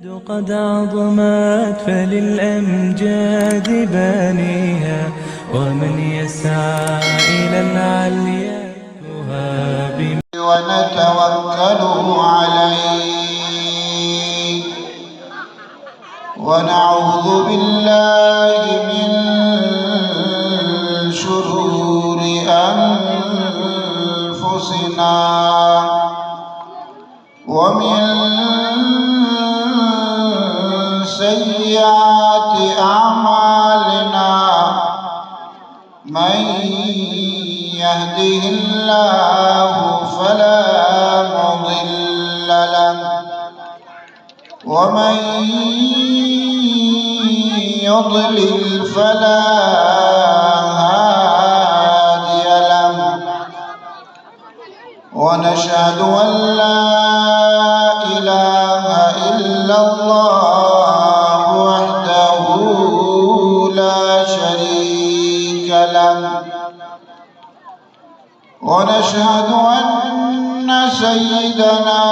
قد عظمت فللأمجاد بانيها، ومن يسعى إلى العليا يهاب. ونتوكل عليه، ونعوذ بالله من شرور أنفسنا ومن سيئات أعمالنا. من يهده الله فلا مضل له، ومن يضلل فلا هادي له. ونشهد أن لا إله إلا الله وحده لا شريك له، ونشهد أن سيدنا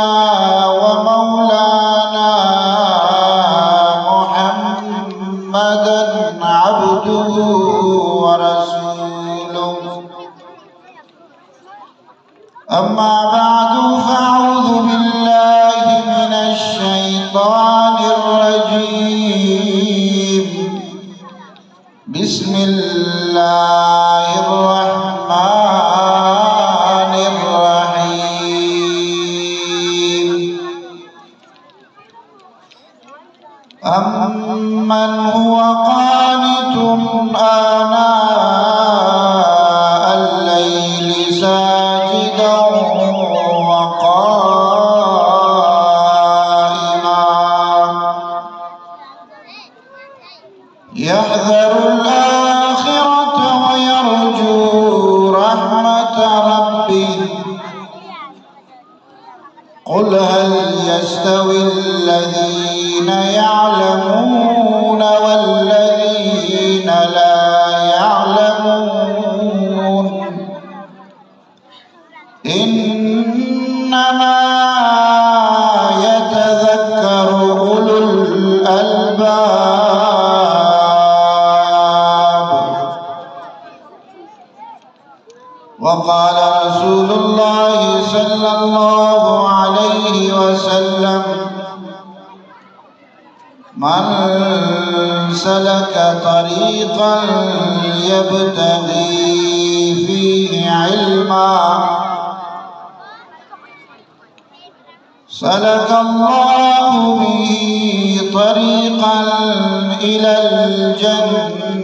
ومولانا محمدا عبده ورسوله. أما بعد، فأعوذ بالله من الشيطان الرجيم. بسم الله الرحمن الرحيم. أمن هو قانت آناء الليل ساجدا وقائما يحذر الآخرة ويرجو رحمة ربه. قل هل يستوي الذين يعلمون والذين لا يعلمون؟ إنما يتذكر أولو الألباب. وقال رسول الله صلى الله عليه وسلم: من سلك طريقا يبتغي فيه علما سلك الله به طريقا إلى الجنة.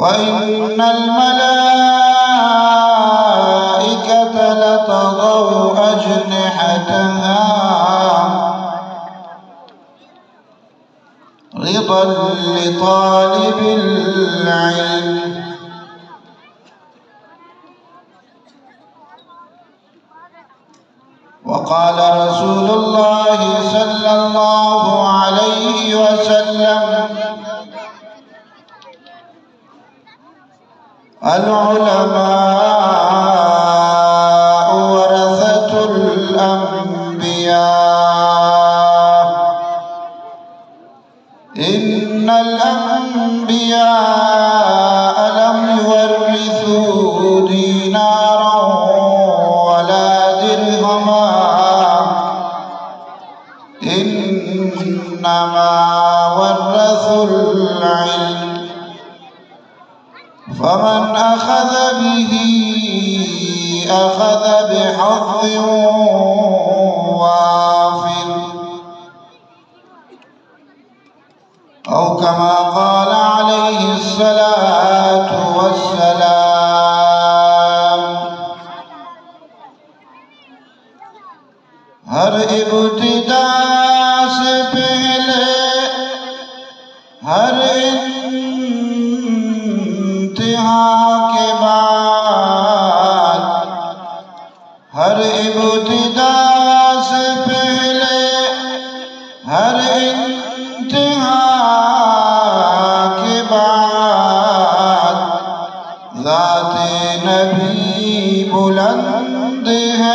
وإن الملائكة لتضع أجنحتها رضا لطالب العلم. وقال رسول الله صلى الله عليه وسلم: العلماء ورثة الأنبياء. إن الأنبياء لم يورثوا دينارا ولا درهما، إنما ورثوا العلم، فمن أخذ به أخذ بحظ وافر. أو كما قال عليه الصلاة والسلام. ہر ابتدا سے پہلے، ہر انتہا کے بعد، ہر ابتدا سے پہلے، ہر انتہا کے بعد، ذات نبی بلند ہے۔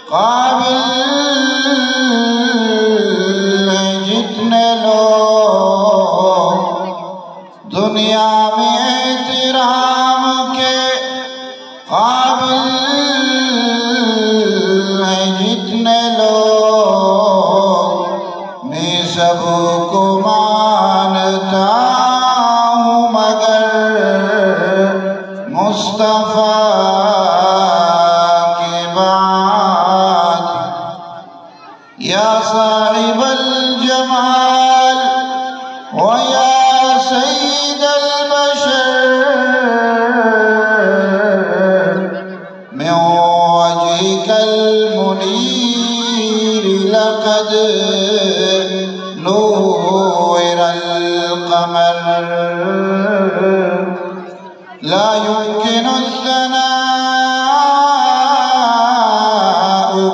قابل ہیں جتنے لوگ دنیا میں احترام کے، قابل ہیں جتنے لوگ، میں سب کو مانتا ہوں مگر مصطفیٰ کے بعد۔ یا صاحب الجمال و یا سید البشر، من وجهك المنير لقد نور القمر. لا يمكن الثناء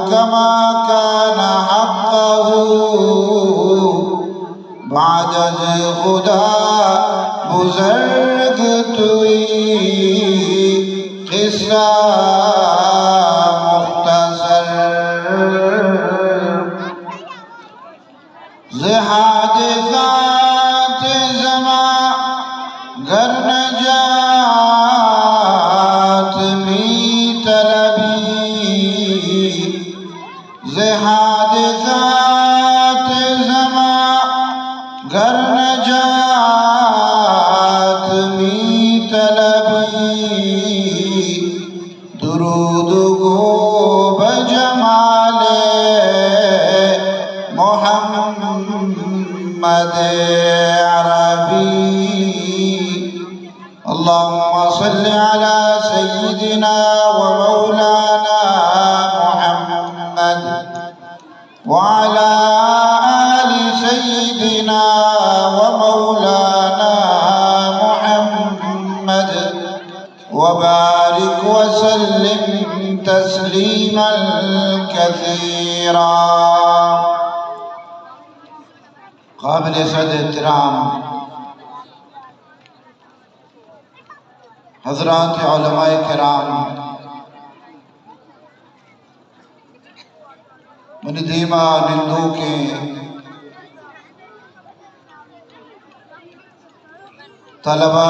كما كان حقه، بعد از خدا بزرگ توئی، قصہ مختصر۔ ز حادثات زمان گر نجات می طلبی، ز حادثات زمان گر نجات می طلبی، درود گو بہ جمال محمد عربی۔ اللهم صل على سيدنا ومولانا محمد وعلى آل سيدنا ومولانا محمد وبارك وسلم تسليما كثيرا۔ قابل صد احترام حضرات علماء کرام، منی دیما نندوکیں طلبہ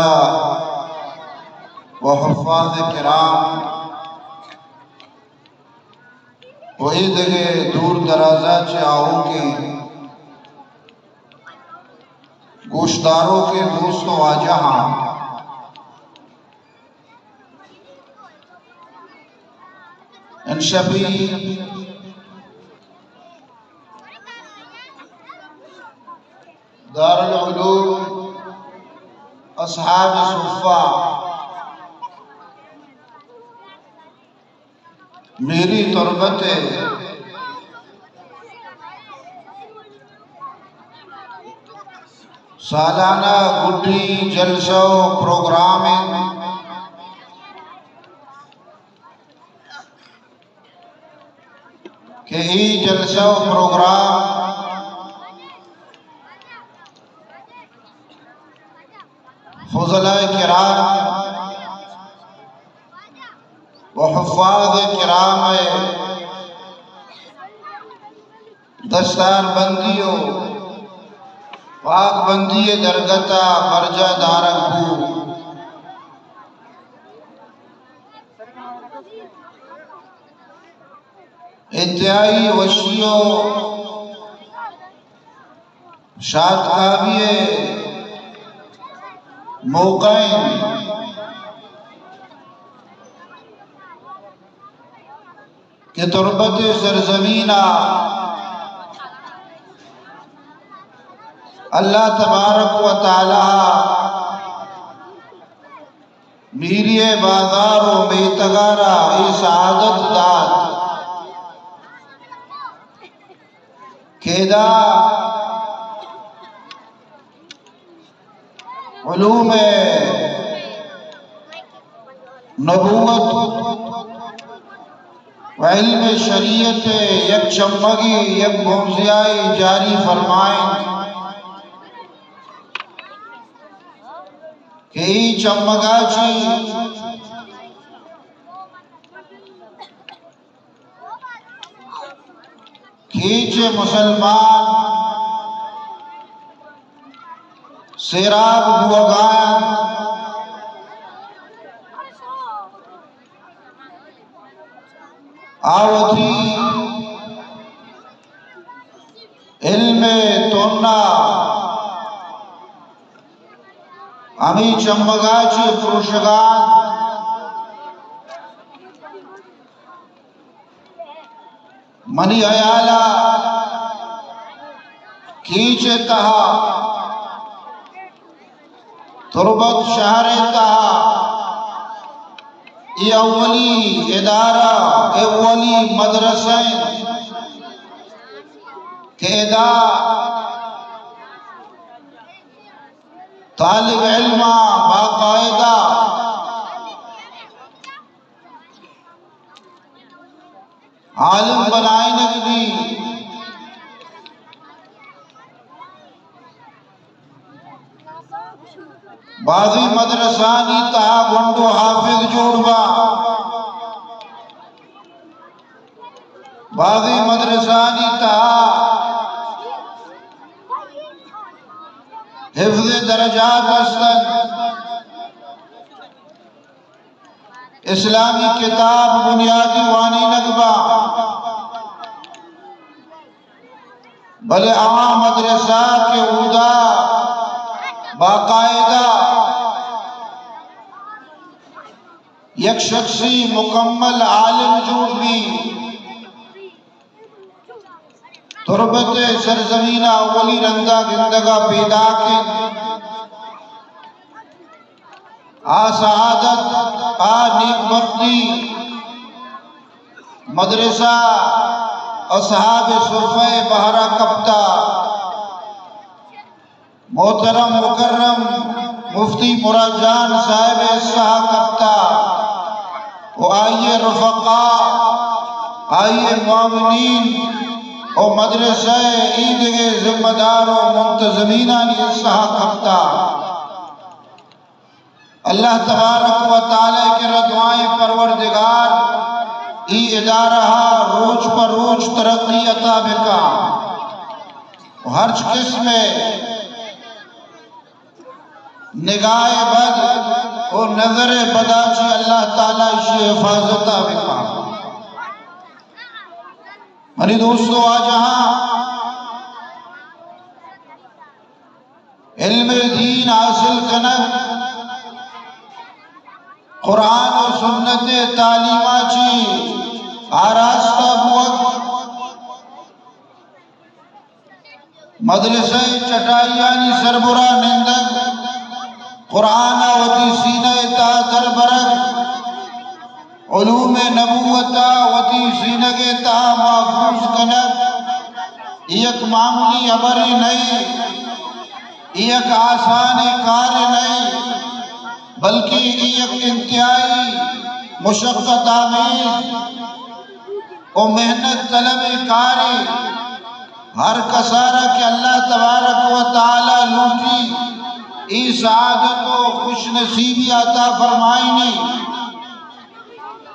و حفاظ کرام و اے دگہ دور درازا چہ آؤکیں گوشداروکیں دوست و واجہاں، انشپی دارالعلوم اصحاب صفہ میری تربت ءِ سالانہ گڈی جلسہ و پروگرام اِنت کہ اے جلسہ و پروگرام فضلاء کرام و حفاظ کرام ءِ دستار بندی و پاک بندی ءِ درگت ءَ برجاہ دارگ بوت۔ انتہائی وشی و شاتکامی ءِ موقع اِنت کہ تربت ءِ سرزمین ءَ اللہ تبارک و تعالی میری ءِ بازار و میتگ ءَ را اے سعادت دات کہ ادا علوم نبوت و علم شریعت ءِ یک چمگے، یک بنزیائے جاری فرمائینت کہ اے چمگا چی، کیچ ءِ مسلمان سیراب بوگا انت، آ وتی علم ءِ تہنا ہمے چمگا چہ پروشگا انت۔ منی ہیالا کیچ ءِ تہا، تربت شہر ءِ تہا، اے اولی ادارہ، اے اولی مدرسہ انت کہ ادا طالب علماں باقاعدہ عالم بنائینگ بی۔ بازیں مدرسانی تہا گونڈو حافظ جوڑ با، بازیں مدرسانی تہا حفظ درجات است انت۔ اسلامی کتاب بنیادی وانینگ با۔ بلے آ مدرسہ کہ اودا باقاعدہ یک شخصی مکمل عالم جوڑ بی، تربت ءِ سرزمین ءَ اولی رندا گندگ ءَ پیداک انت۔ آ سعادت، آ نیکبختی مدرسہ اصحاب صفہ ءِ بہرا کپتا۔ محترم مکرم مفتی مراد جان صاحب ءِ حصہ ءَ کپتا و آئی ءِ رفقا، آئی ءِ معاونین و مدرسہ ءِ ایدگہ ذمہ دار و منتظمینانی حصہ ءَ کپتا۔ اللہ تبارک و تعالی ءِ کرا دعائیں، پروردگار، اے ادارہ ءَ روچ پہ روچ ترقی عطا بکا و ہرچ قسم ءِ نگاہ بد و نظر بدا چی اللہ تعالی اشی حفاظت ءَ بکا۔ منی دوستو، آ جہاں علم دین حاصل کنگ، قرآن و سنت تعلیماں چی آراستہ بوگ، مدرسہ چٹائیانی سربرا نندگ، قرآن ءَ وتی سینہ ءِ تہا در برگ، علوم نبوت ءَ وتی سینگ ءِ تہا محفوظ کنگ، اے یک معمولی ہبرے نئے، اے یک آسانیں کارے نئے، بلکہ اے یک انتہائی مشقت آمیز و محنت طلب کارے۔ ہر کسارا کہ اللہ تبارک و تعالی لوٹی، اے سعادت و خوش نصیبی عطا فرمائینی۔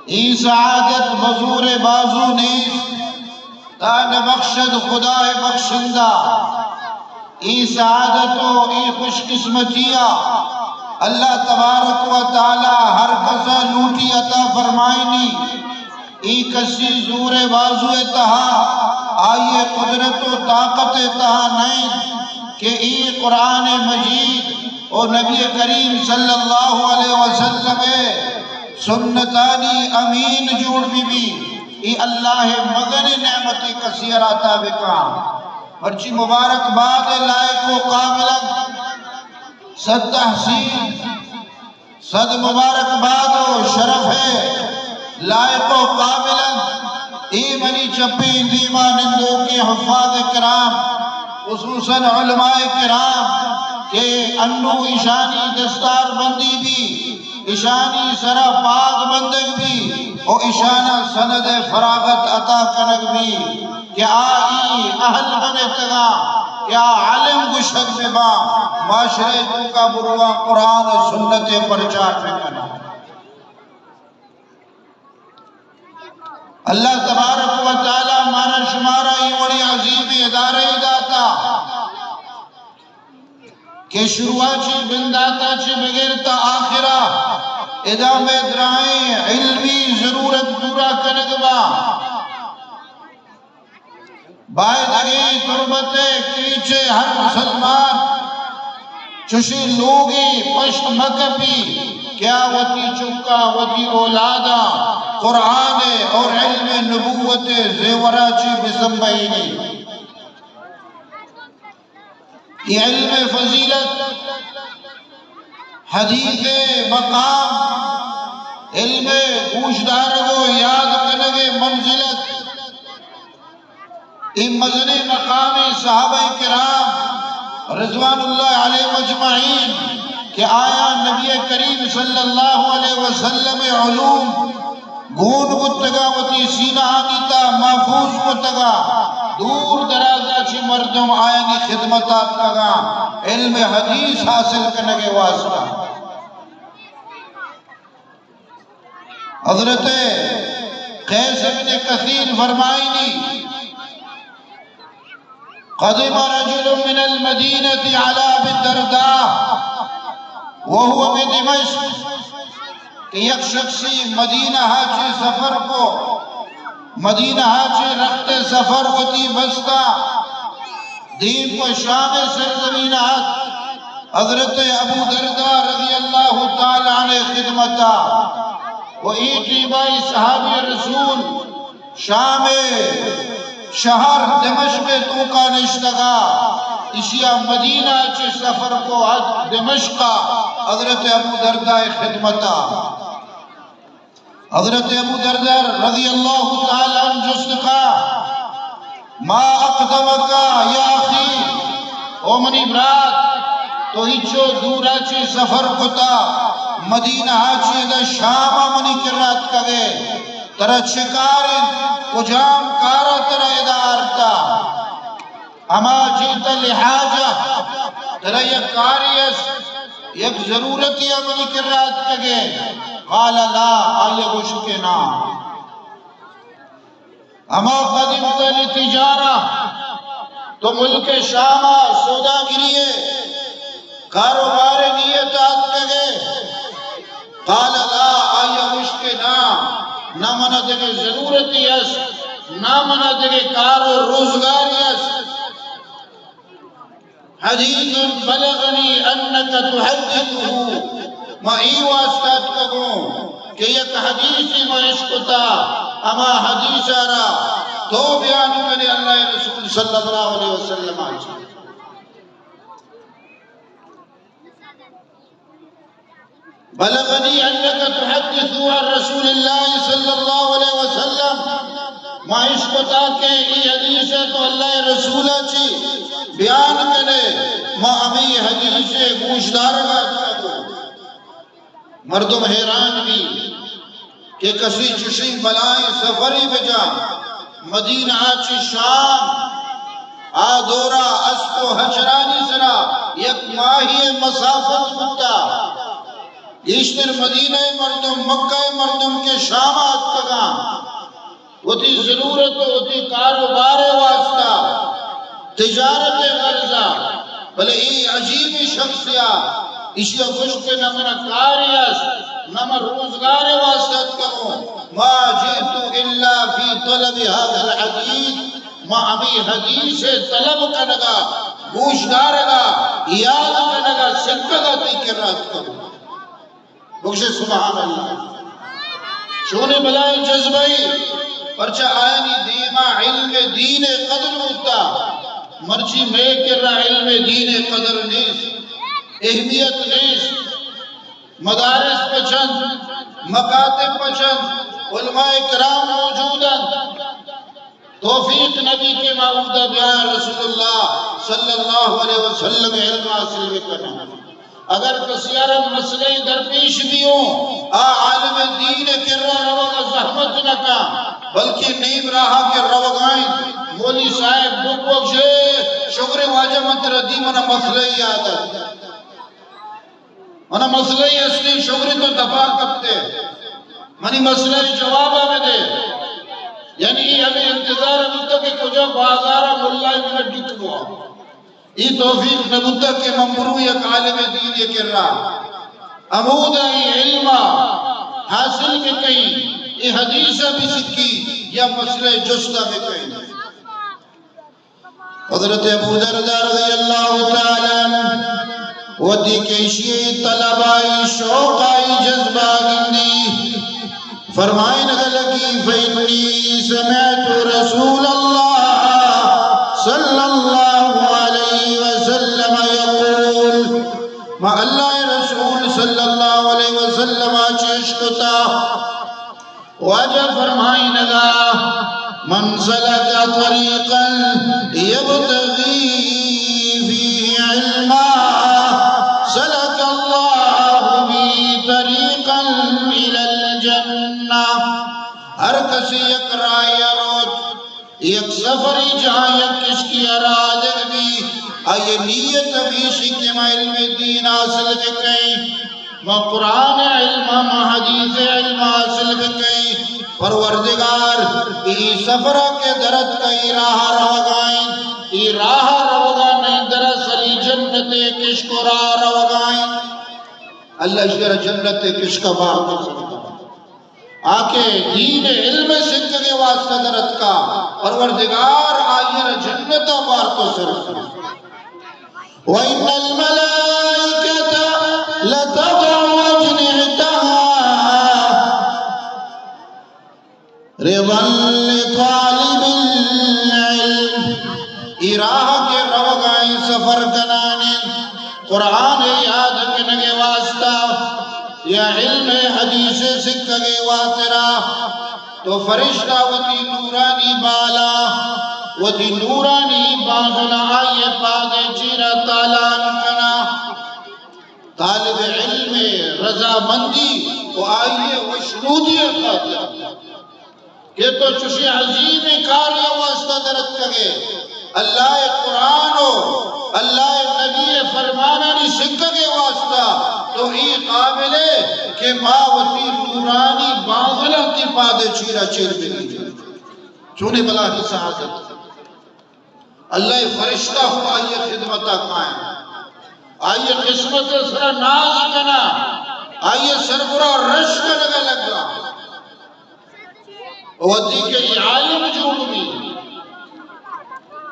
اے سعادت بزور بازو نیست، دان بخشد خدائے بخشندہ۔ اے سعادت و اے خوش قسمتیا اللہ تبارک و تعالی ہر کسا لوٹی عطا فرمائینی۔ اے کسی زور بازو تہا، آئی قدرت و طاقت تہا نئیں کہ اے قرآن مجید و نبی کریم صلی اللہ علیہ وسلم سنتانی امین جوڑ بی بی۔ اے اللہ مزن نعمت کسی را عطا بکا۔ مرچی مبارک باد لائق و قابل صد تحسین، صد مبارک باد و شرف ءِ لائق و قابل انت۔ اے منی چپیں دیما نندوکیں حفاظ کرام، خصوصاً علماء کرام کہ انو ایشانی دستار بندی بی، ایشانی سرا پاگ بندگ بی و ایشانا سند فراغت عطا کنگ بی۔ کہ آ اے اہل بنتگاں کہ آ عالم گوشگ بہ باں، معاشرہ ءِ توکا برواں، قرآن و سنت ءِ پرچار بکناں۔ اللہ تبارک و تعالی مارا شمارا اے وڑیں شروع ءَ چہ، بندات ءَ چہ بگر تا آخر ءَ ادا مئے درائیں علمی ضرورت پورا کنگ با۔ باید اگیں تربت ءِ کیچ ءَ ہر مسلمان چشیں لوگے پشت مہ کپی کہ آ وتی چکاں، وتی اولاداں قرآن ءِ اور علم نبوت ءِ زیور ءَ چہ بسمبہینی۔ اے علم ءِ فضیلت، حدیث ءِ مقام، علم ءِ گوشدارگ و یاد کنگ ءِ منزلت، اے مزنیں مقام ءَ صحابہ کرام رضوان اللہ علیہم اجمعین کہ آیاں نبی کریم صلی اللہ علیہ وسلم ءِ علوم گون بوتگاں، وتی سینہانی تہا محفوظ کتگاں، دور درازا چہ مردم آیانی خدمت ءَ اتکگاں علم حدیث حاصل کنگ ءِ واسطہ۔ حضرت قیس ابن کثیر فرمائنی، قدم رجل من المدینة علی ابی الدرداء وهو بدمشق، کہ یک شخصی مدینہ ءَ چہ سفر کو، مدینہ ءَ چہ رخت سفر وتی بستا دیم پہ شام ءِ سرزمین ءَ ات۔ حضرت ابو درداء رضی اللہ تعالی عنہ ءِ خدمت ءَ، و اے ٹیما اے صحابی رسول شام ءِ شہر دمشق ءِ توکا نشتگا، اشیا مدینہ ءَ چہ سفر کو ات دمشق ءَ حضرت ابو درداء ءِ خدمت ءَ۔ حضرت ابو درداء رضی اللہ تعالی عنہ جست کا، ما اقدمک یا اخی، او منی برات، تو ہچو دورا چہ سفر کتا، مدینہ ءَ چہ ادا شام ءَ منی کرا اتکگے، ترا چہ کار انت؟ کجام کارا ترا ادا آرتا؟ اما جئت لحاجہ، ترا یک کارے است، یک ضرورتے ءَ منی کرا اتکگے؟ قال لا، آئی ءَ گوشت کہ نا۔ اما قدمت لتجارہ، تو ملک شام ءَ سوداگری ءِ کاروبار ءِ نیت ءَ اتکگے؟ قال لا، آئی ءَ گوشت کہ نا، نہ منا دگہ ضرورتے است، نہ منا دگہ کار و روزگارے است۔ حدیث بلغنی انک تحدثہ، ما اے واسطہ اتکگوں کہ یک حدیثے ما اشکتا، ہما حدیث ءَ را تو بیان کنے اللہ ءِ رسول صلی اللہ علیہ وسلم ءَ چہ۔ بلغنی انک تحدث عن رسول اللہ صلی اللہ علیہ وسلم، ما اشکتا کہ اے حدیث ءَ تو اللہ ءِ رسول ءَ چہ بیان کنے، ما ہمے حدیث ءِ گوشدارگ ءَ اتکگوں۔ مردم حیران بی کہ کسی چشیں بلائیں سفرے بجا، مدینہ ءَ چہ شام، آ دورا اسپ و ہچرانی سرا یک ماہی ءِ مسافت بوتا۔ گیشتر مدینہ ءِ مردم، مکہ ءِ مردم کہ شام ءَ اتکگاں، وتی ضرورت و وتی کاروبار ءِ واسطہ، تجارت ءِ غرضا، بلے اے عجیبیں شخصے ءَ، ایشی ءَ گوشت کہ نہ منا کارے است، نہ من روزگار ءِ واسطہ اتکگوں۔ ما جئت الا فی طلب ھذا الحدیث، ما ہمے حدیث ءِ طلب کنگا، گوشدارگا، یاد کنگا، سکگا تئی کرا اتکگوں۔ بگشے سبحان اللہ۔ چونیں بلائیں جذبہ ای، پرچہ آیانی دیما علم دین ءِ قدر بوتا، مرچی مئے کرا علم دین ءِ قدر نیست، اہمیت نیست۔ مدارس پچنت، مکاتب پچنت، علماء کرام موجود انت۔ توفیق نبی کہ ما اودا بیاں رسول اللہ صلی اللہ علیہ وسلم ءِ علم حاصل بکناں۔ اگر کسی ءَ را مسئلہ درپیش بیوں، آ عالم دین ءِ کرا روگ ءَ زحمت نہ کن، بلکہ نیم راہ ءَ کہ روگ ءَ انت، مولوی صاحب بگوشے، شگرے واجہ من ترا دی، منا مسئلہ یاد ات۔ منا مسئلہ ای ہستی، شگرے تو دپا کپتے، منی مسئلہ ای جواب ءَ بدے۔ یعنی ای ہمے انتظار ءَ بوتا کہ کجا بازار ءَ ملا ای منا ڈک بوا۔ اے توفیق نہ بوتگ کہ من برو یک عالم دین ءِ کرا، ہمودا اے علم ءَ حاصل بکئی، اے حدیث ءَ بسکی یا مسئلہ جست ءَ بکئی۔ حضرت ابو درداء رضی اللہ تعالی عنہ وتی کہ ایشی طلب ءَ، شوق ءَ، جذبہ ءَ گندی، فرمائینگ لگی، فإني سمعت رسول الله صلى الله عليه وسلم يقول، ما اللہ ءِ رسول صلی اللہ علیہ وسلم ءَ چیش کتا۔ واجہ فرمائینگا، من سلك طريقا يبتغي فيه علما سلك الله به طريقا إلى الجنة۔ ہر کسی یک راہے ءَ روت، یک سفرے جاہ، یک کشتی ءَ راہ دگ بی، آئی ءِ نیت ہمیشی کہ ما علم دین حاصل بکئیں، ما قرآن علم، ما حدیث علم حاصل بکئیں۔ پروردگار، اے سفر ءَ کہ درت کا، اے راہ ءَ روگائیں، اے راہ ءَ روگا نئیں، دراصل اے جنت ءِ کشک ءُ راہ ءَ روگائیں۔ اللہ اشی را جنت ءِ کشک ءَ بارت۔ آ کہ دین علم سکگ ءِ واسطہ در اتکا، پروردگار آئی را جنت ءَ بارت ءُ سر۔ وإن الملائكة لتضع أجنحتها رضا لطالب العلم۔ اے راہ کہ روگائیں، سفر کنائیں، قرآن یاد کنگ ءِ واسطہ یا علم حدیث سکگ ءِ واترا، تو فرشتہ وتی نورانی بالا، وتی نورانی بانزلا آئی ءِ پاد ءِ چیرا تالان کنا۔ طالب علم ءِ رضامندی ءُ آئی ءِ وشنودی ءِ خاطر کہ تو چوشیں عظیمیں کارے ءِ واسطہ در اتکگ ئے، اللہ ءِ قرآن ءُ اللہ ءِ نبی ءِ فرمانانی سکگ ءِ واسطہ، تو اے قابل ئے کہ ما وتی نورانی بانزلاں تئی پاد ءِ چیرا چیر بگیجیں۔ چونیں بلاہیں سعادت! اللہ ءِ فرشتہ ہم آئی ءِ خدمت ءَ کائیں، آئی ءِ قسمت ءِ سرا ناز کناں، آئی ءِ سربرا رش کنگ ءَ لگاں۔ وھدے کہ اے عالم جوڑ بی،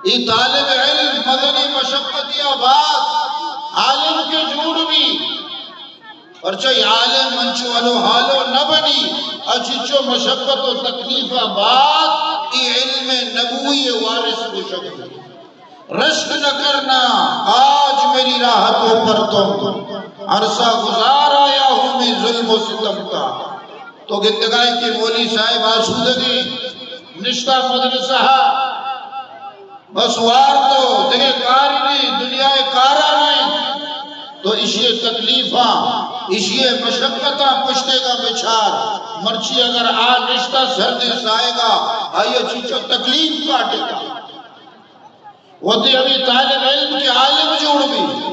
اے طالب علم مزنیں مشقتے ءَ بعد عالم کہ جوڑ بی، پرچا اے عالم انچو ہلو ہالو نہ بنی، ءُ چنچو مشقت ءُ تکلیف ءَ بعد اے علم نبوی ءِ وارث گوشگ بی۔ رشک نہ کرنا، آج میری راحت و پر تم، عرصہ گزار آیا ہوں میں ظلم و ستم کا۔ تو گندگائے کہ مولوی صاحب آسودگیں، نشتہ مدرسہ ءَ، بس وار تو دگہ کار نئیں، دنیا ءِ کارا نئیں، تو اشی ءِ تکلیفاں، اشی ءِ مشقتاں پشتیگا بچار۔ مرچی اگر آ نشتہ سردیں ساہگا، آئی ءَ چنچو تکلیف کاٹتا۔ وھدے ہمے طالب علم کہ عالم جوڑ بی،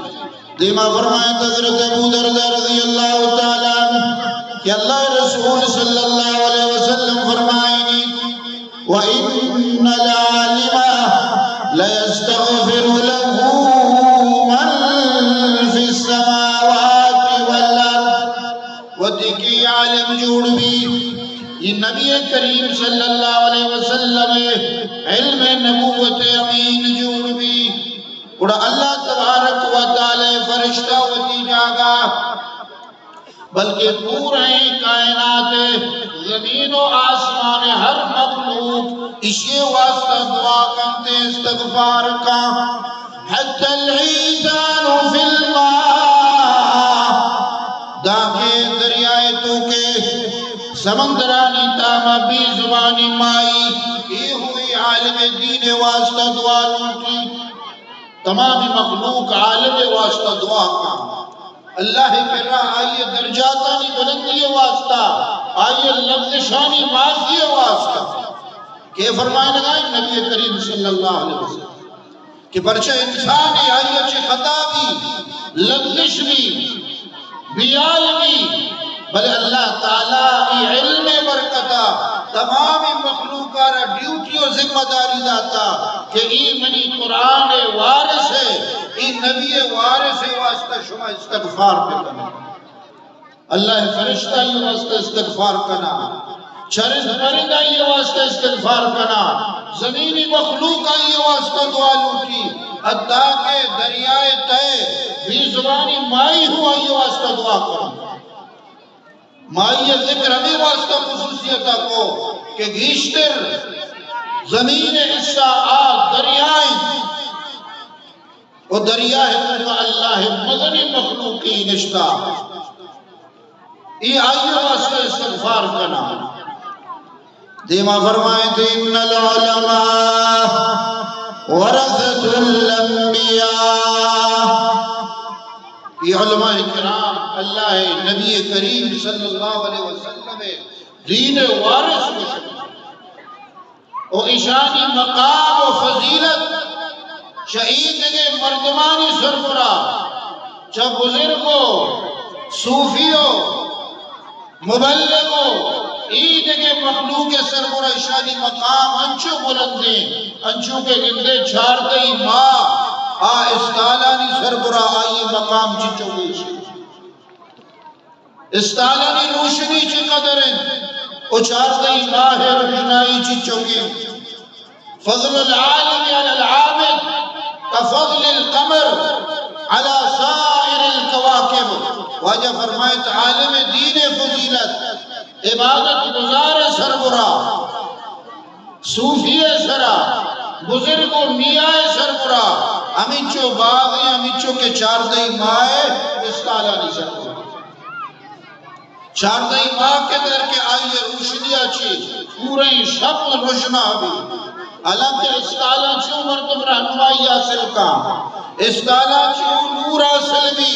دیما فرمائیت حضرت ابو درداء رضی اللہ تعالی عنہ کہ اللہ ءِ رسول صلی اللہ علیہ وسلم فرمائینیت، وإن العالم ليستغفر له من في السماوات والأرض۔ وھدے کہ اے عالم جوڑ بی، اے نبی کریم صلی اللہ علیہ وسلم ءِ علم نبوت ءِ امین جوڑ بی، گڑا اللہ تبارک و تعالی ءِ فرشتہ وتی جاگہ، بلکہ پورئیں کائنات ءِ زمین و آسمان ءِ ہر مخلوق اشی ءِ واسطہ دعا کنت، استغفار کن۔ حتی الحیتان فی الماء، دانکہ دریائے توکے سمندرانی تاما بے زبانی مائی، اے ہوں اے عالم دین ءِ واسطہ دعا لوٹی۔ تمامی مخلوق عالم ءِ واسطہ دعا کن۔ اللہ ءِ کرا آئی ءِ درجاتانی بلندی ءِ واسطہ، آئی ءِ لغزشانی مازی ءِ واسطہ۔ کہ فرمائینگا ایں نبی کریم صلی اللہ علیہ وسلم کہ پرچہ انسانے آئی ءَ چہ خطا بی، لغزش بی، بیال بی، بلے اللہ تعالی ءَ اے علم ءِ برکت ءَ تمام مخلوق ءَ را ڈیوٹی و ذمہ داری داتا کہ اے منی قرآن ءِ وارث ئے، نبی ءِ وارث ءِ واسطہ شما استغفار بہ کن۔ اللہ ءِ فرشتہ آئی ءِ واسطہ استغفار کنا، چرند پرند آئی ءِ واسطہ استغفار کنا، زمینی مخلوق آئی ءِ واسطہ دعا لوٹی، حتیٰ کہ دریائے تہ بے زبانی ماہی ہوں آئی ءِ واسطہ دعا کن۔ ماہی ءِ ذکر ہمے واسطہ خصوصیت ءَ کو کہ گیشتر زمین ءِ حصہ آ دریا انت۔ و دریا ءِ توکا اللہ ءِ مزنیں مخلوقے نشتہ، اے آئی ءِ واسطہ استغفار کنا۔ دیما فرمائیت، ان العلماء ورثۃ الانبیاء۔ اے علماء کرام اللہ ءِ نبی کریم صلی اللہ علیہ وسلم ءِ دین ءِ وارث گوشگ۔ و ایشانی مقام و فضیلت چہ اے دگہ مردمانی سربرا، چہ بزرگ و صوفی و مبلغ و اے دگہ مخلوق ءِ سربرا ایشانی مقام انچو بلندیں، انچو کہ گندے چاردہی ماہ آ استالانی سربرا آئی مقام چنچو گیش۔ استالانی روشنی چی قدر انت و چاردہی ماہ ءِ روشنائی چی چوکیں۔ فضل العالم علی العابد کفضل القمر علی سائر الکواکب۔ واجہ فرمائیت، عالم دین ءِ فضیلت عبادت گزار ءِ سربرا، صوفی ءِ سرا، بزرگ و میاں ءِ سربرا، ہمینچو باغ ءِ، ہمینچو کہ چاردہی ماہ ءِ استالانی سربرا۔ چاردہی ماہ کہ در کہ آئی ءِ روشنی ءَ چی پوریں شپ رژنا بی۔ حالانکہ استالاں چو مردم رہنمائی حاصل کا، استالاں چو نور حاصل بی،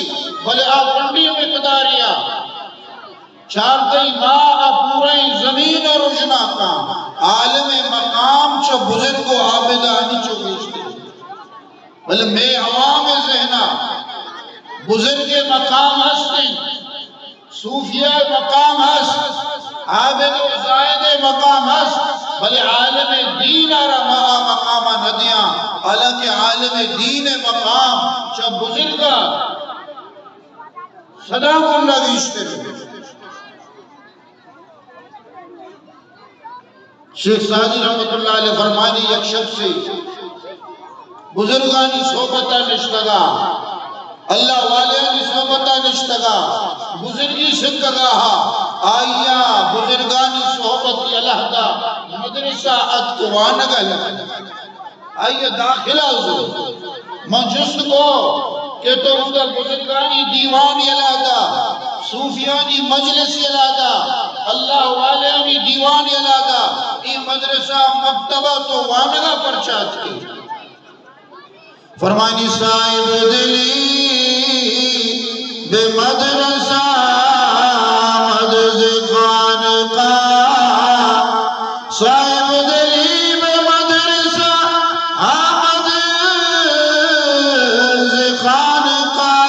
بلے آ گونڈیں مقدارے ءَ۔ چاردہی ماہ ءَ پوریں زمین ءَ رژنا کاں۔ عالم ءِ مقام چہ بزرگ و عابدانی چو گیشتر۔ بلے مئے عوام ءِ ذہن ءَ بزرگ ءِ مقام ہست انت، صوفیاء ءِ مقام ہست، عابد و زاہد ءِ مقام ہست، بلے عالم دین ءَ را ما آ مقام ءَ نہ دیاں، حالانکہ عالم دین ءِ مقام چہ بزرگ ءَ صدا گنا گیشتر۔ شیخ سعدی رحمت اللہ علیہ فرمانی، یک شخصے بزرگانی صحبت ءَ نشتگا، اللہ والیانی صحبت ءَ نشتگا، بزرگی سکگا ہا، آئی ءَ بزرگانی صحبت ءِ علیحدہ مدرسہ اتک وانگ ءَ لگا۔ آئی ءَ داخلہ زرت۔ من جست کو کہ تو اودا بزرگانی دیوان یلا دا، صوفیانی مجلس یلا دا، اللہ والیانی دیوان یلا دا، اے مدرسہ مکتبہ تو وانگا پرچا اتکے؟ فرمانی، صاحب دلی بہ مدرسہ آمد ز خانقاہ، صاحب دلی بہ مدرسہ آمد ز خانقاہ،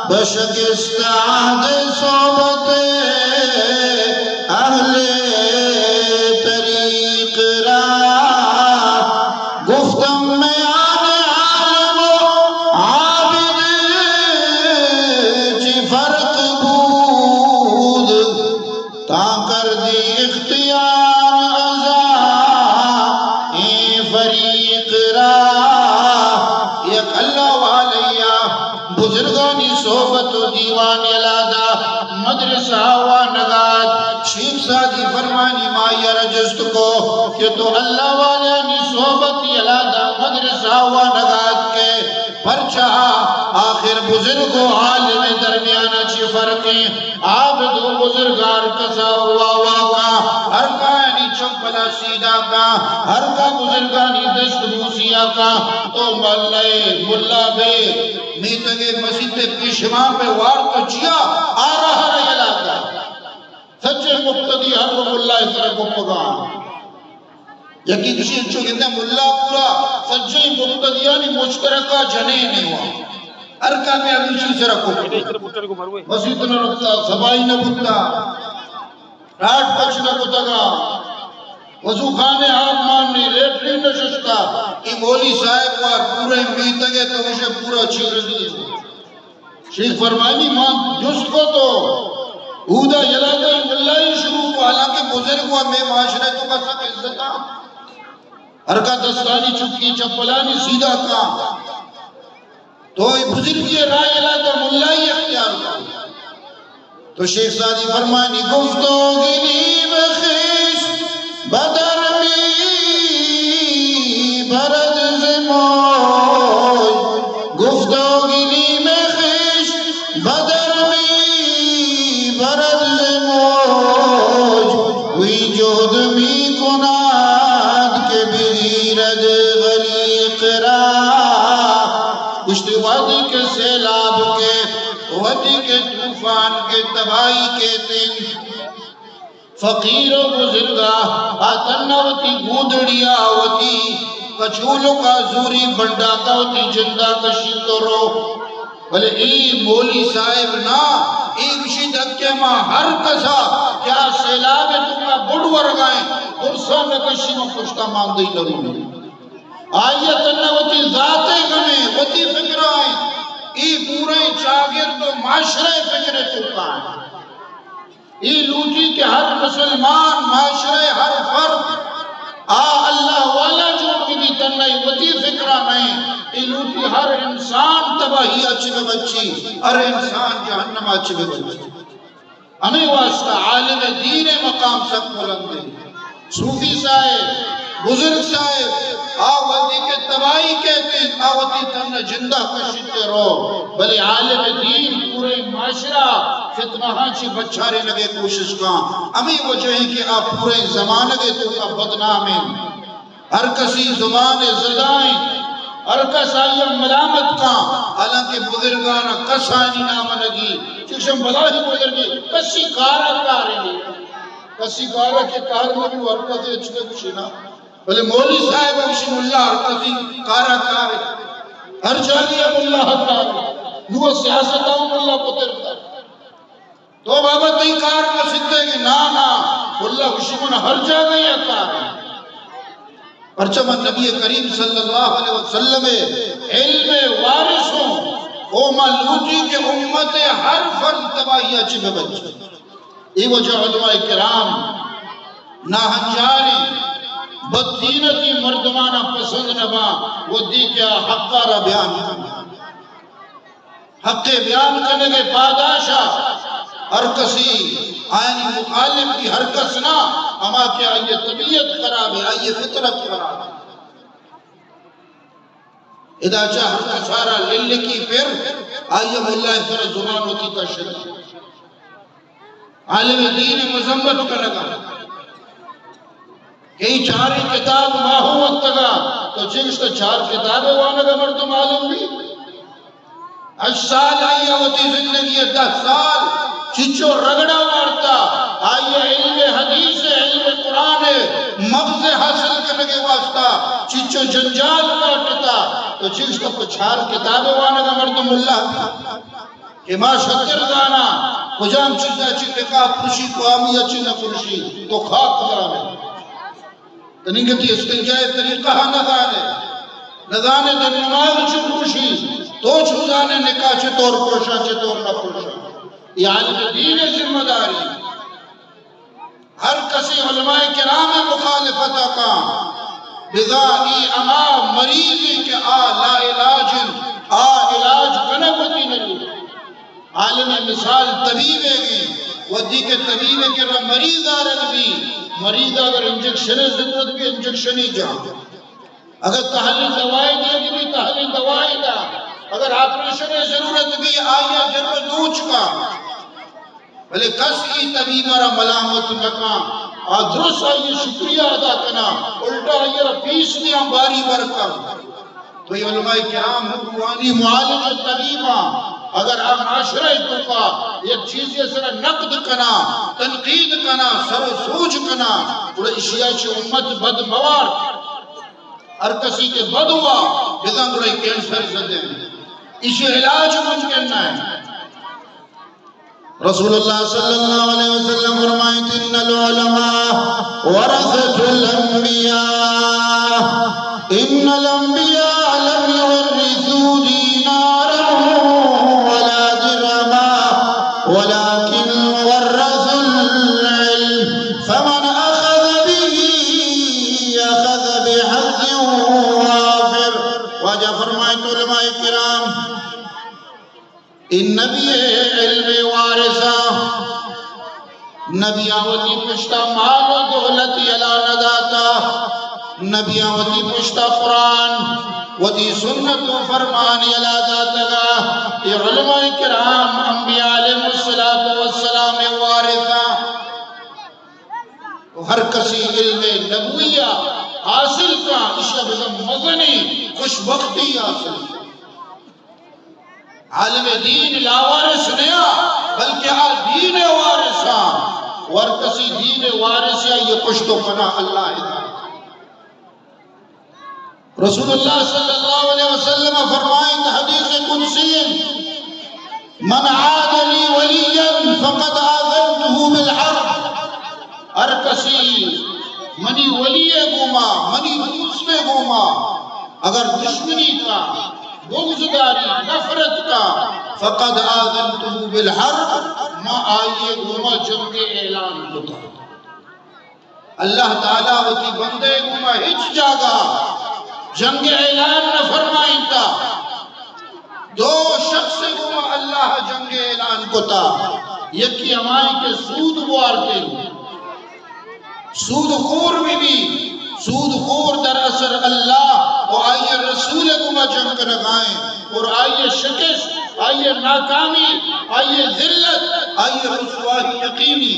بشکستہ عہد صحبت اہل طریق را۔ گفتم میان عالم و عابد چی فرق بود، تا کردی اختیار ازا این فریق را۔ یک اللہ والیا بزرگانی صحبت و دیوان یلا دا، مدرسہ وانگا ات۔ شیخ سعدی فرمانی، ما آئی ءَ را جست کو کہ تو اللہ والیانی صحبت یلا دا، مدرسہ وانگا اتکے، پرچا؟ آخر بزرگ و عالم درمیان چی فرق ایں؟ عابد و بزرگ ہر کسا واوا کا، ہر کایانی چمپلا سیدھا کا، ہر کا بزرگانی دست بوسیا کا۔ او ملے ملا بے میتگے مسیت پیشمان پہ وار تو چیا آ رہا رہ علاقہ۔ سجے مقتدی ہر رو ملا ءِ سرا گپگاں۔ یکی گشی انچو گندے ملا پورا سجے مقتدیانی مشترکہ جنین وا۔ ہر کامے ہمیشی سرا گپگاں۔ مسیت نہ رکھتا، سبائی نہ بوتا، راٹ پچ نہ کتگا، وضو خانے آپ ماننی، لیٹرین نہ ششتا۔ ای مولی صاحب پورے میتگ ءَ تو گوشے پورا چیرگی۔ شیخ فرمانی ما جست کو تو اودا یلہ دے ملائی شروع کو، حالانکہ بزرگ و مئے معاشرے توکا سک عزت آں۔ ہر کا دستانی چکی چپلانی سیدھا کا۔ تو اے بزرگی راہ یلہ دے ملائی اختیار کو۔ تو شیخ سعدی فرمانی، گفتگی نیم خیش بدر می برد ز موج، گفتگی نیم خیش بدر می برد ز موج، وی جهد می کند که بگیرد غریق را۔ گوشتی، وہدی کہ سیلاب کئیت، وہدی کہ طوفان کئیت، تباہی کئیت، فقیر و بزرگا آ تھنا وتی گودڑیا، وتی کچولکا زوری، بنڈاکا وتی جندا کشی تو رو۔ بلے اے مولی صاحب نا، اے گوشی دکے ما ہر کسا کہ آ سیلاب توکا بڈ ورگائیں، درسا نہ کشی، من پشتا ماندئی نہ رو۔ آئی ءَ تھنا وتی ذات ءِ غم ایں، وتی فکر ایں، اے پوریں چاگرد و معاشرہ ءِ فکر ءِ توکا ایں۔ اے لوٹی کہ ہر مسلمان، معاشرہ ءِ ہر فرد آ اللہ والا جوڑ بہ بی، تھنا اے وتی فکر ءَ نہ ایں۔ اے لوٹی ہر انسان تباہی ءَ چہ بہ بچی، ہر انسان جہنم ءَ چہ بہ بچی۔ ہمے واسطہ عالم دین ءِ مقام سک بلند ایں۔ صوفی صاحب، بزرگ صاحب، آ وہدی کہ تباہی کئیت، آ وتی تھنا جندا کشیت رو، بلے عالم دین پورے معاشرہ فتنہاں چہ بچارینگ ءِ کوشش کاں۔ ہمے وجہ ایں کہ آ پورے زمانگ ءِ توکا بدنام ایں۔ ہر کسی زبان زدائیں، ہر کس آئی ءَ ملامت کاں، حالانکہ بزرگان ءَ کس آنی نام نہ گی۔ چوشم بلاہی بزرگی، کسی کار ءَ کار نہیں، کسی کار ءَ کہ کار نہ بی، ہر کسی اچ نہ گوشی نا۔ بلے مولی صاحب ءَ گوشی ملا ہر کسی کار ءَ کار، ہر جاگہ ءَ ملا ءَ کار۔ نو سیاست ءَ ملا پتر کار۔ تو بابا تئی کار مسیت ءَ کہ نا نا، اللہ گوشی من ہر جاگہ ءَ کار۔ پرچہ من نبی کریم صلی اللہ علیہ وسلم ءِ علم ءِ وارث اوں، او ما لوٹی کہ امت ءِ ہر فرد تباہی ءَ چہ بہ بچ۔ اے وجہ علماء کرام ناہنجاریں بددینتی مردماناں پسند نہ باں، وھدی کہ آ حق ءَ را بیان کن۔ حق ءِ بیان کنگ ءِ پاداش ءَ ہر کسی آیانی مخالف بی، ہر کس نہ، ہما کہ آئی ءِ طبیعت خراب ایں، آئی ءِ فطرت خراب ایں۔ ادا چہ ہر کسارا للکی پر، آئی ءَ ملا ءِ سر ءَ زبان وتی کشت۔ عالم دین ءِ مذمت کنگا۔ کئی چاریں کتاب ماہو وقتگا، تو چگشت چار کتاب وانگا مردم عالم بی؟ ہشت سال آئی ءَ وتی زندگی ءَ، دہ سال چچو رگڑا وارتا، آئی ءَ علم حدیث ءِ، علم قرآن ءِ، مغز حاصل کنگ ءِ واسطہ چچو جنجال کاٹتا، تو چگشت چار کتاب وانگا مردم ملا بی؟ کہ ما شتر زاناں کجام چیز ءَ چہ نکاح پرشی، کجامی ءَ چہ نہ پرشی، تو خاک زانے۔ تنیگتی استنجاء ءِ طریقہ ءَ نہ زانے، نہ زانے دم نماز چوں پرشی، تو چوں زانے نکاح چطور پرشاں، چطور نہ پرشاں۔ اے عالم دین ءِ ذمہ داری۔ ہر کسی علماء کرام ءِ مخالفت ءَ کاں، بزاں اے ہما مریضے کہ آ لا علاج انت، آ علاج کنگ وتی نہ لوٹ۔ عالم ءِ مثال طبیب ءِ گی، وھدی کہ طبیب ءِ کرا مریض آرگ بی، مریض ءَ اگر انجکشن ءِ ضرورت بی، انجکشن ئی جاں۔ اگر تحلیل دوائی دیگ بی، تحلیل دوائی دا۔ اگر آپریشن ءِ ضرورت بی، آئی ءَ جر ءُ دوچ کا۔ بلے کس اے طبیب ءَ را ملامت نہ کاں، آ درست آئی ءِ شکریہ ادا کناں، الٹا آئی ءَ را پیس دیاں، باری بر کن۔ تو اے علماء کرام ہم روحانی معالج ءُ طبیب آں، اگر آ معاشرہ ءِ توکا یک چیزے ءِ سرا نقد کناں، تنقید کناں، سر ءُ سوج کناں، گڑا ایشی ءَ چہ امت بد موارت۔ ہر کسی کہ بد ہوا، بزاں گڑا اے کینسر زدہ ایں۔ ایشی علاج ممکن نہ ایں۔ رسول اللہ صلی اللہ علیہ وسلم فرمائیت، ان العلماء ورثة الانبیاء، ان الانبیاء لم حظ وافر۔ واجہ فرمائے تو علماء کرام، اے نبی علم وارثاں، نبیاں وتی پشتا مال و دولت یلا نہ داتا، نبیاں وتی پشتا قرآن، وتی سنت و فرمان یلا داتگا۔ اے علماء کرام انبیاء علیہ الصلوۃ والسلام وارثاں۔ و ہر کسی علم نبوی حاصل کا، اشیا بزن مزنی خوشبختی حاصل کا۔ عالم دین لاوارث نیا، بلکہ آ دین وارثاں۔ و ہر کسی دین وارث یا، یہ پشت و پناہ اللہ ہے۔ رسول اللہ صلی اللہ علیہ وسلم فرمائیں حدیث قدسی، من عاد لی ولیا فقد آذنته بالحرب۔ ہر کسی منی ولی گوما، منی دوست گوما اگر دشمنی کا، بغض داری، نفرت کا، فقد آذنته بالحرب، ما آئیے گوما جنگ اعلان کتا۔ اللہ تعالی وتی بندے گوما ہچ جاگہ جنگ اعلان نہ فرمائینتا۔ دو شخص گوما اللہ جنگ اعلان کتا، یکی ہمائی کہ سود بوارتے، سود خور بھی بھی، سود خور در اثر اللہ و آئی رسول گوما جنگ کنگائیں، اور آئی شکست، آئی ناکامی، آئی ذلت، آئی رسوائی یقینی۔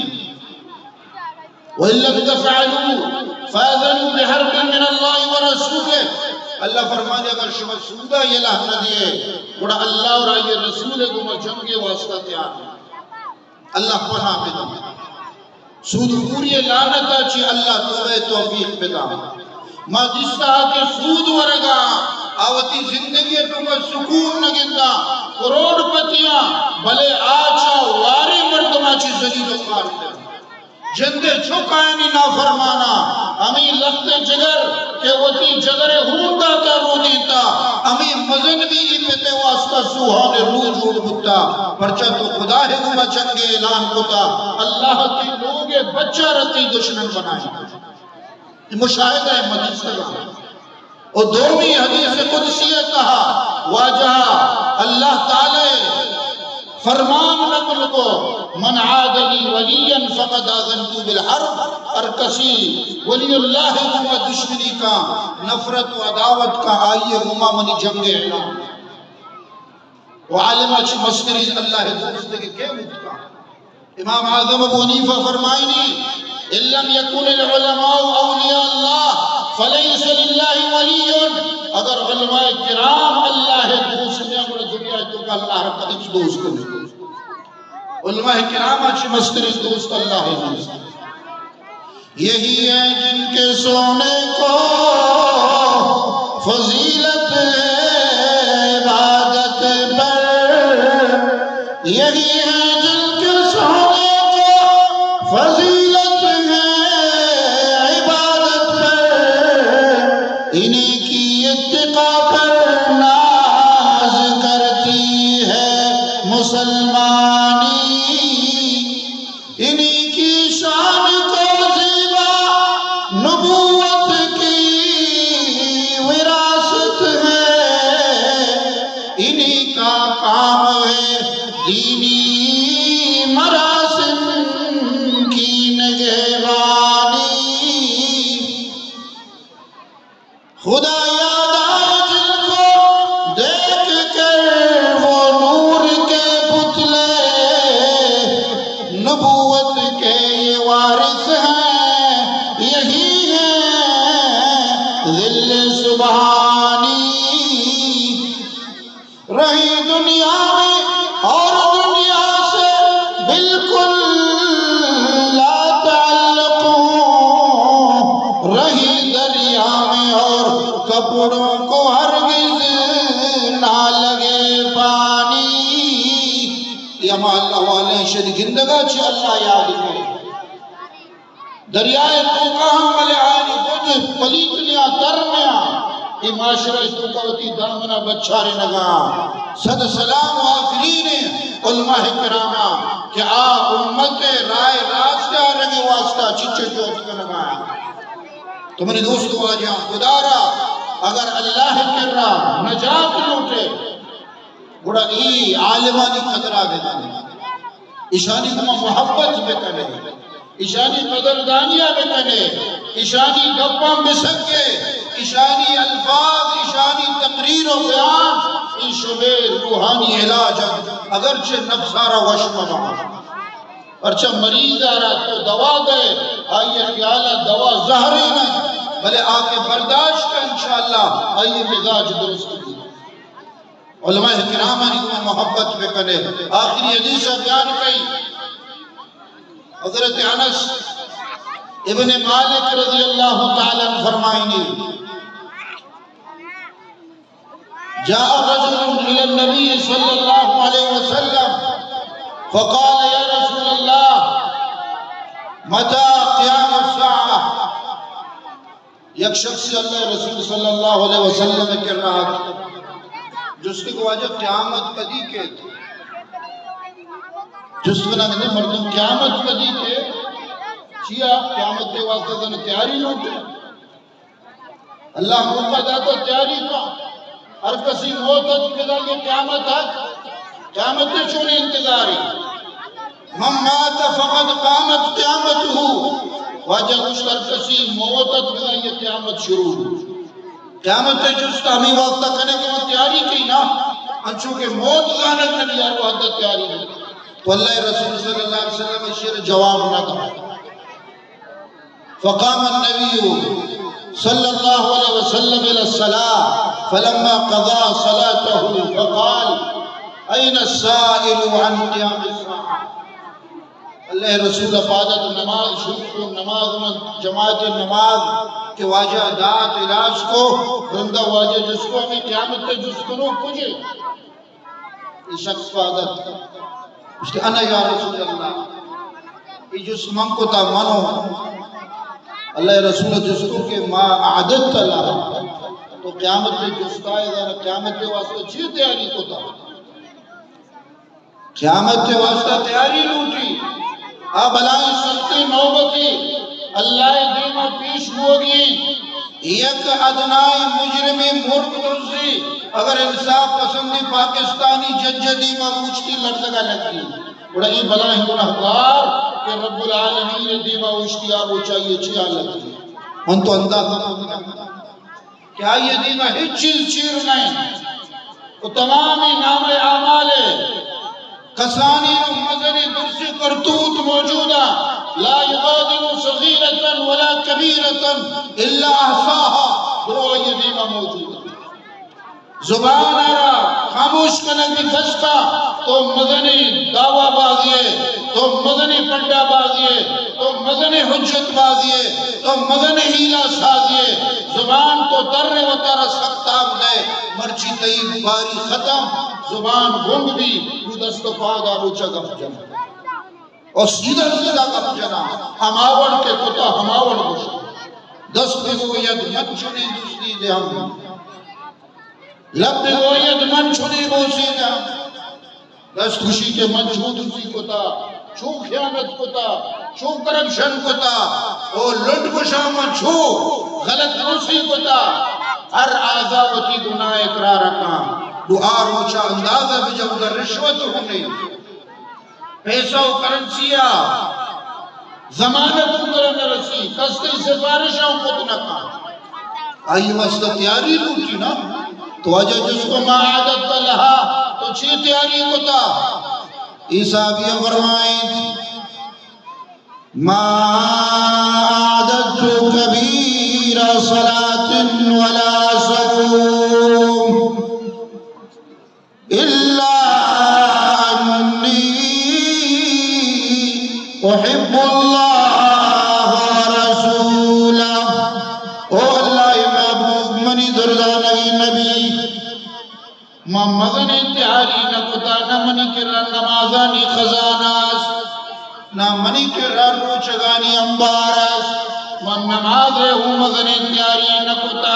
وَإِن لَّمْ تَفْعَلُوا فَأْذَنُوا بِحَرْبٍ مِّنَ اللَّهِ وَرَسُولِهِ۔ اللہ فرمانے، اگر شما سودا یلہ نہ دیے، گڑا اللہ اور آئی رسول گوما جنگ واسطہ تیار۔ اللہ پناہ بدا۔ سود خوری لعنت چی اللہ توبہ توفیق بدا۔ ما دیستا کہ سود ورگا آ وتی زندگی توکا سکون نہ گندا، کروڑ پتیاں، بلے آ چا وارے مردما چی ذلیل و خوار۔ جندے چکائنی نافرمانا، ہمیں لخت جگر کہ وتی جگر ہون داتا رودینتا، ہمیں مزن بھی ای پتے واسطہ سوہان رو جوڑ بوتا، پرچا تو خدا ہے گما جنگ اعلان کتا، اللہ تی لوگ بچہ رتی دشمن بنائے۔ مشاہدہ مدیث کا۔ و دومی حدیث قدسی ء تہا واجہ اللہ تعالی فرمان نقل کو، من عاد لی ولیا فقد آذنتہ بالحرب، ہر کسی ولی اللہ گوما دشمنی کا، نفرت و عداوت کا، آئیے گوما منی جنگ اعلان۔ و عالم چی مستری اللہ دوست کے کے متکا۔ امام اعظم ابو حنیفہ فرمائنی، ان لم یکن العلماء اولیاء اللہ فلیس للہ ولی، اگر علماء کرام اللہ دوست نہ، گڑا دنیا توکا اللہ را کدی دوست نہیں۔ علماء کرام چی مستری دوست اللہ دوست۔ یہی ہیں جن کے سونے کو فضیلت ہے عبادت پر، یہی ہیں جن کے سونے کو فضیلت ہے عبادت پر، انہیں کی اتقا پر ناز کرتی ہے مسلمانی۔ انہی کی شان کو زیبا نبوت کی وراثت ہے، انہی کا کام ہے دینی مراسم کی نگہبانی۔ خدا یاد آئے جن کو دیکھ کر وہ نور کے پتلے، نبوت کے یہ وارث ہیں، یہی ہیں ظل سبحانی۔ رہی دنیا میں اور دنیا سے بالکل لا تعلق ہوں، رہی دریا میں اور کپڑوں کو ہرگز نہ لگے پانی۔ یہ ہما اللہ والے شد گندگا چی اللہ یاد کرے۔ دریائے توکا ہم بلے آیانی گد پلیت نیا، تر نیا۔ اے معاشرہ توکا وتی دامنا بچارینگا۔ صد سلام و آفرین علماء کراما کہ آ امت رائے راست آرگے واسطہ چچے جہد کنگا۔ تو منی دوست واجہ، خدا را اگر اللہ کرا نجات لوٹے، گڑا اے عالمانی قدرا بکنے، ایشانی گوما محبت بکنے، ایشانی قدردانیا بکنے، ایشانی گپاں بسکے، ایشانی الفاظ، ایشانی تقریر و بیان، اے شمے روحانی علاج انت، اگرچہ نفسارا وش مباں۔ پرچہ مریض ء را تو دوا دئے، آئی ء خیال ء دوا زہرے نہ، بلے آ کہ برداشت کن، انشاءاللہ آئی ء مزاج درست بی۔ علماء کرامانی گوں محبت بکنے۔ آخری حدیث ء بیان کئی حضرت انس ابن مالک رضی اللہ تعالی عنہ فرمائنی، جاء رجل إلى النبي صلى الله عليه وسلم فقال: يا رسول الله، متى قيام الساعة؟ یک شخص اللہ رسول صلی اللہ علیہ وسلم کرا آت، جست کہ واجہ قیامت کدی کیت؟ جست کنا کہ مردم قیامت کدی کیت؟ چیا قیامت کے واسطے تن تیاری لوٹے؟ اللہ موقع داتا تیاری کا۔ ہر کسی موت ات بدا یہ قیامت ات، قیامت کے چونے انتظاری۔ من مات فقد قامت قیامته۔ واجہ گوشت، ہر کسی موت ات بدا یہ قیامت شروع۔ قیامت جست ہمیں واسطہ کنے کہ وہ تیاری کی نا، انچو کہ موت زانت نبی ہر وحدت تیاری ہے۔ تو اللہ رسول صلی اللہ علیہ وسلم شیر جواب نہ دا۔ فقام النبي صلى الله عليه وسلم إلى الصلاة، فلما قضى صلاته فقال: أين السائل عن قيام الساعة؟ اللہ رسول پادت نماز شروع کو، نماز من جماعت نماز کہ واجہ دات الاس کو، رندا واجہ جس کو ہمیں قیامت تے جس کنو کجے؟ اے شخص پادت گوشت، انا یا رسول اللہ، اے جست من کتا منو۔ اللہ رسول جستو کہ ما اعددت لها، تو قیامت جستا ہے، قیامت واسطے چی تیاری کتا؟ قیامت واسطہ تیاری لوٹی۔ آ بلائیں سختی نوبتی اللہ دیما پیش بوگی۔ یک ادنائیں مجرمے مرگ دزی، اگر انصاف پسندی پاکستانی جج دیما روچ تی لرزگا لگی۔ گڑا اے بلاہیں گناہگار کہ رب العالمین دیما اوشتی آ روچا یہ چی حالت ہے؟ من تو اندازہ نہ کہ آئی دیما ہچ چیز چیر نہیں۔ و تمامی نام اعمال کسانی و مزنی درسی کرتوت موجودا۔ لا يغادر صغيرة ولا كبيرة إلا أحصاها۔ درو آئی دیما موجود۔ زبان را خاموش کنگ بی دستا، تو مزنی دعوی بازی ہے، تو مزنی پڈا بازی ہے، تو مزنی حجت بازی ہے، تو مزنی حیلہ سازی ہے۔ زبان تو در وتارا سختاب دے، مرچی تئی باری ختم، زبان گنگ بی، تو دست و پادا روچا گپ جن۔ اور سیدھا سیدھا گپ جنا، ہماوڑ کے کتا ہماوڑ گوش۔ دست بگوید من چنین دزدی دے ہم۔ لب بگوید من چنین بوسی دے ہم۔ دست گوشی کہ من چو دزی کتا، چو خیانت کتا، چو کرپشن کتا، او لٹ گوشاں من چو غلط روسی کتا۔ ہر اعضا وتی گناہ اقرار کاں۔ نو آ روچا اندازہ بجو در رشوت ہوں نہیں۔ پیسہ و کرنسی ء ضمانت اوں کرا نہ رسی، کس تئی سفارش ء کت نہ کن۔ آئی واسطہ تیاری لوٹی نا۔ تو واجہ جس کو ما اعددت لها، تو چی تیاری کتا؟ عیسیٰ بیا فرمائیت، ما اعددت كبير صلاة ولا صوم۔ إلا أني أحب الله ورسوله۔ او اللہ محبوب، منی دردانگی نبی، ما مزنیں تیاری نہ کتا، نہ منی کرا نمازانی خزانہ است۔ نہ منی کرا روچگانی انبار است۔ من نماز ء ہوں مزنیں تیاری نہ کتا،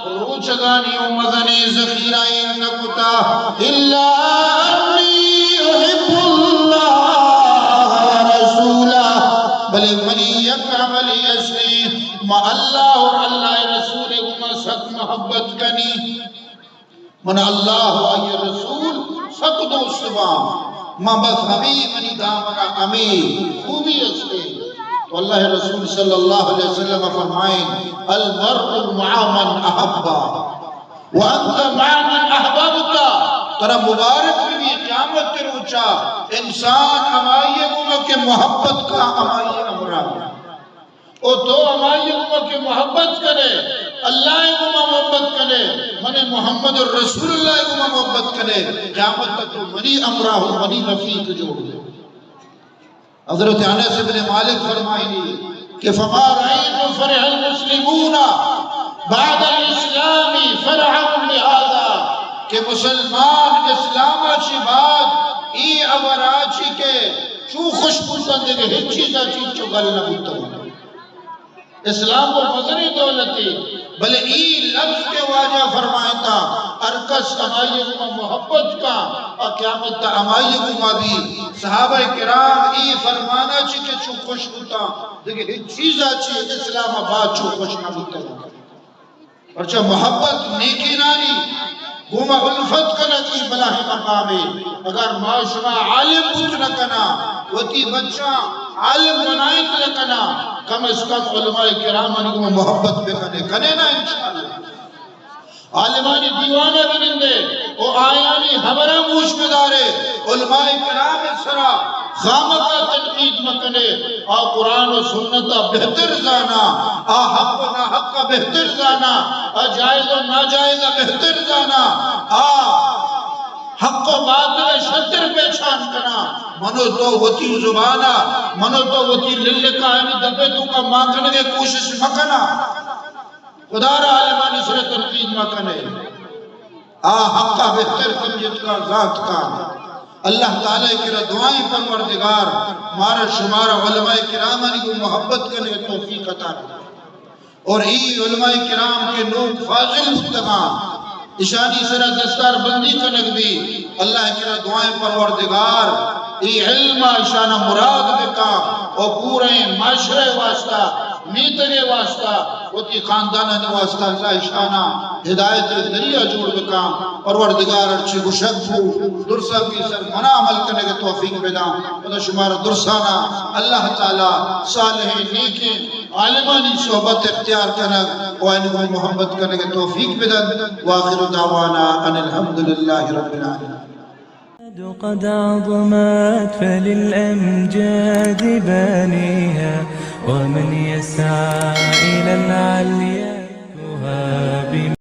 روچگانی ہوں مزنیں ذخیرہ ء نہ کتا۔ الا انی احب اللہ و رسولہ، بلے منی یک عملی استی، ما اللہ اور اللہ محبت کنی، من اللہ و آئی رسول سک دوست باں، من بس ہمیں منی دامنا ہمیں خوبی استے۔ تو اللہ رسول صلی اللہ علیہ وسلم فرمائیں، المرء مع من احب وانت مع من احببت، ترا مبارک بھی قیامت روچا انسان ہمائی گوما کہ محبت کا ہمائی امرا۔ او تو ہمائی گوما کہ محبت کنے، اللہ گوما محبت کنے، من محمد رسول اللہ گوما محبت کنے، قیامت تک تو منی امراہ و منی رفیق جوڑ۔ حضرت انس ابن مالک فرمائنی کہ فما رأيت فرح المسلمون بعد الاسلام فرحا بهذا، کہ مسلمان اسلام چی بعد ای امرا چی کہ چو خوش بوتن دگہ ہچ چیزا چی چو گل نہ بوتن۔ اسلام و مزنیں دولتے، بلے ای لفظ کہ واجہ فرمائتا، ہر کس ہمائی گوما محبت کا، آ قیامت تا ہمائی گوما بھی۔ صحابہ کرام ای فرمانا چی کہ چو خوش بوتا، دگہ ہچ چیزا چی اسلام بعد چو خوش نہ بوتا۔ پرچہ محبت نیکینانی گوما الفت کنگ ای بلاہیں مقامے۔ اگر ما شما عالم بوت نہ کنا، وتی بچاں عالم بنائت نہ کنا، کم از کم علماء کرامانی گوما محبت بکنے، کنے نا انشاءاللہ۔ عالمانی دیوانا بنندے، او آیانی ہبرا گوش بدارے، علماء کرام سرا خامخا تنقید مکنے، آ قرآن و سنت ء بہتر زانا، آ حق و ناحق ء بہتر زانا، آ جائز و ناجائز ء بہتر زانا، آ حق و باطل ء شتر پہچان کنا۔ منو تو وتی زبانا، منو تو وتی للکانی دپے توکا مان کنگے کوشش مکنا۔ خدا را عالمانی سر تنقید مکنے۔ آ حقا بہتر سمجھت کا، زانت کا۔ اللہ تعالی کرا دعائیں، پروردگار مارا شمارا علماء کرامانی گوں محبت کنگ توفیق عطا۔ اور ای علماء کرام کہ نوک فاضل بوتگاں، اشانی سرا دستار بندی کنگ بی، اللہ کرا دعائیں پروردگار ای علم اشانا مراد بکا اور پورے معاشرے واسطہ، میتگے واسطہ، وتی خاندانانی واسطہ اللہ اشانا ہدایت ذریعہ جوڑ بکاں۔ پروردگار ہرچی گشگ بو، درساں پیسر منا عمل کنگ توفیق بداں۔ پدا شمارا درسانا اللہ تعالی صالحیں نیکیں عالمانی صحبت اختیار کنگ و آیانی گوں محبت کنگ توفیق بدنت۔ وآخر دعوانا ان الحمد للہ رب العالمین۔ قد عظمت فللأمجاد بانيها، ومن يسعى إلى العلي